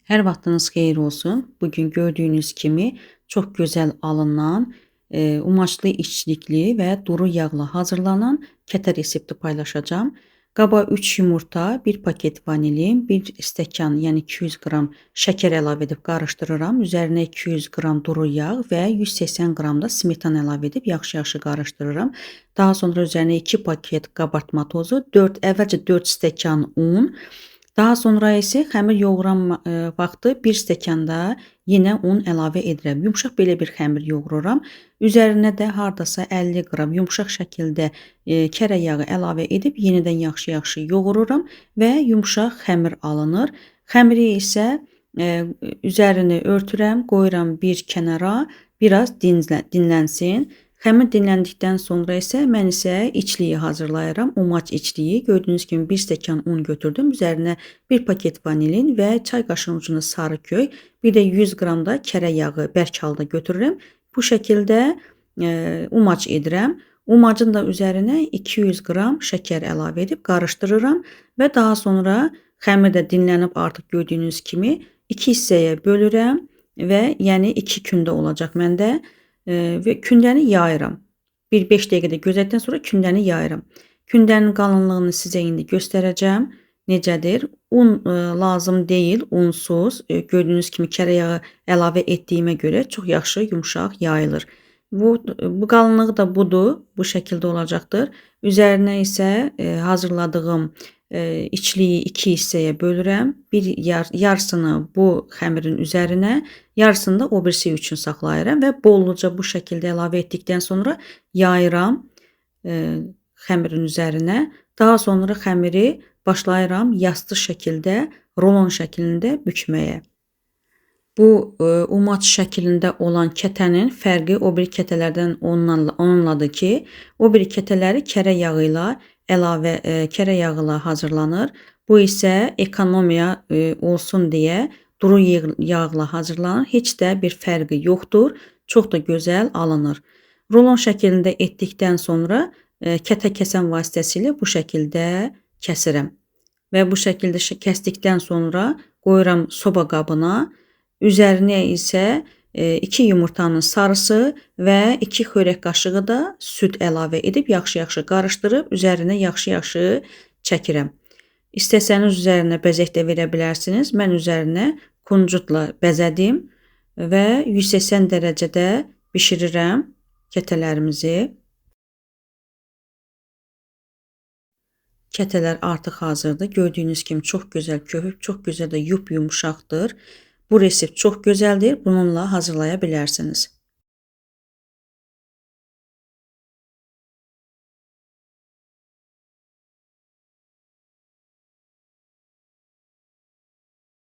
Hər vaxtınız xeyir olsun. Bugün gördüyünüz kimi çox gözəl alınan, umaçlı içlikli və duru yağla hazırlanan kətə resepti paylaşacağım. Qaba 3 yumurta, 1 paket vanilin, 1 stəkan, yəni 200 qram şəkər əlavə edib qarışdırıram. Üzərinə 200 qram duru yağ və 180 qram da smetana əlavə edib yaxşı-yaxşı qarışdırıram. Daha sonra üzərinə 2 paket qabartma tozu, əvvəlcə 4 stəkan un, daha sonra isə xəmir yoğuran vaxtı 1 stəkan da yenə un əlavə edirəm. Yumşaq belə bir xəmir yoğururam. Üzərinə də hardasa 50 qram yumşaq şəkildə kərə yağı əlavə edib yenidən yaxşı-yaxşı yoğururam və yumşaq xəmir alınır. Xəmiri isə üzərini örtürəm, qoyuram bir kənara, biraz dinlənsin. Xəmir dinləndikdən sonra isə mən isə içliyi hazırlayıram. Umaç içliyi. Gördüyünüz kimi 1 stəkan un götürdüm. Üzərinə 1 paket vanilin və çay qaşığının ucunda sarı köy, bir də 100 qram da kərə yağı bərk halda götürürəm. Bu şəkildə umaç edirəm. Umacın da üzərinə 200 qram şəkər əlavə edib qarışdırıram və daha sonra xəmir də dinlənib artıq gördüyünüz kimi 2 hissəyə bölürəm və yəni 2 kündə olacaq məndə. Və kündəni yayıram. Bir 5 dəqiqədə gözlədikdən sonra kündəni yayıram. Kündənin qalınlığını sizə indi göstərəcəm. Necədir? Un lazım deyil, unsuz. Gördüyünüz kimi kərə yağı əlavə etdiyimə görə çox yaxşı, yumşaq yayılır. Bu qalınlığı da budur. Bu şəkildə olacaqdır. Üzərinə isə hazırladığım içliyi 2 hissəyə bölürəm. Bir yarısını bu xəmirin üzərinə, yarısını da o birisi üçün saxlayıram və bolluca bu şəkildə əlavə etdikdən sonra yayıram xəmirin üzərinə. Daha sonra xəmiri başlayıram yastı şəkildə, rolon şəklində bükməyə. Bu umaç şəklində olan kətənin fərqi o biri kətələrdən onunladır ki, o biri kətələri kərə yağı ilə əlavə, kərə yağı ilə hazırlanır. Bu isə ekonomiya olsun deyə duru yağla hazırlanır. Heç də bir fərqi yoxdur. Çox da gözəl alınır. Rolon şəklində etdikdən sonra kətə kəsən vasitəsilə bu şəkildə kəsirəm. Və bu şəkildə kəsdikdən sonra qoyuram soba qabına. Üzərinə isə 2 yumurtanın sarısı və 2 xörək qaşığı da süd əlavə edib yaxşı-yaxşı qarışdırıb üzərinə yaxşı-yaxşı çəkirəm. İstəsəniz üzərinə bəzək də verə bilərsiniz. Mən üzərinə kuncutla bəzədim və 180 dərəcədə bişirirəm kətələrimizi. Kətələr artıq hazırdır. Gördüyünüz kimi çox gözəl köpüb, çox gözəl də yup-yumuşaqdır. Bu resept çox gözəldir. Bununla hazırlaya bilərsiniz.